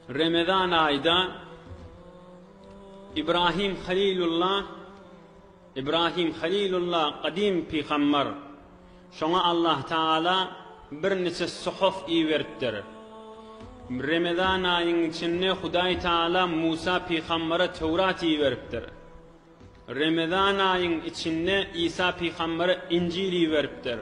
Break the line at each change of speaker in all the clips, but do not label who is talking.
Remezan aýda Ibrahim Halilullah Ibrahim Halilullah gadym pygambar. Şoňa Allah Tagala birniçe suhuf iberipdir. Remezan aýyň içinde Hudaý Tagala Musa pygambere Töwrat iberipdir. Remezan aýyň içinde Isa pygambere Injil iberipdir.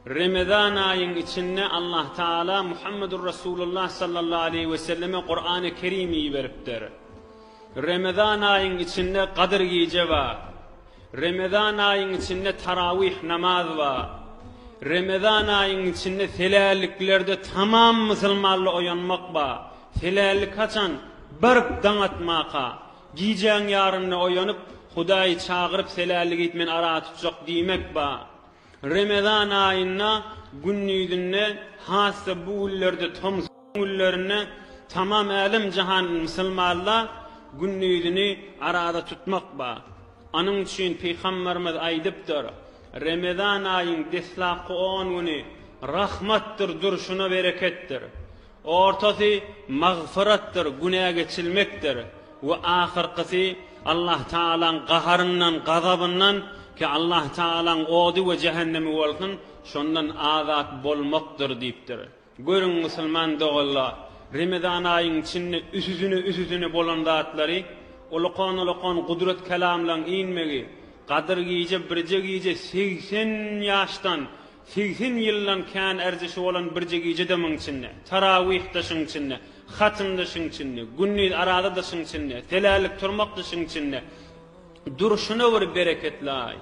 Remezan aýyň içinde Allah Tagala Muhammedur Rasulullah sallallahu aleýhi we selleme Kurany Kerim iberipdir. Remezan aýyň içinde Gadyr gije bar. Remezan aýyň içinde tarawih namaz bar. Remezan aýyň içinde selälliklerde tamam musulmanly oýanmak bar. Selällik haçan? Bir daň atmaka. Gijäň ýarynda oýanyp, Hudaýy çagyryp selällik et men ara tutjak diýmek bar. Remezan aýynda gündizinde has-da bu günlerde tomus günlerinde tamam älem-jahan musulmanla gündizini araza tutmak bar. Anyň üçin Pygamberimiz aýdypdyr, Remezan aýyň deslapky on güni rahmatdyr, durşuna bereketdir. Ortasy magfyratdyr, günä geçilmekdir we ahyrkysy Allah Tagalaň gaharyndan, gazabyndan, ki Allah Tagalaň ody we jähennemi bolsun, şondan azat bolmakdyr diýipdir. Görüň musulman doganlar, Remezan aýyň içinde üsüsine-üsüsine bolan zatlary, ulakan-ulakan gudrat kelamlaň inmegi, Gadyr gije birje gije 80 ýaşdan, 80 ýyldan kän erzişi bolan birje gije-de muň içinde, tarawyh-da şuň içinde, hatym-da şuň içinde, gündiz araza-da şuň içinde, selälik turmak-da şuň içinde, durşuna bir bereketli aý.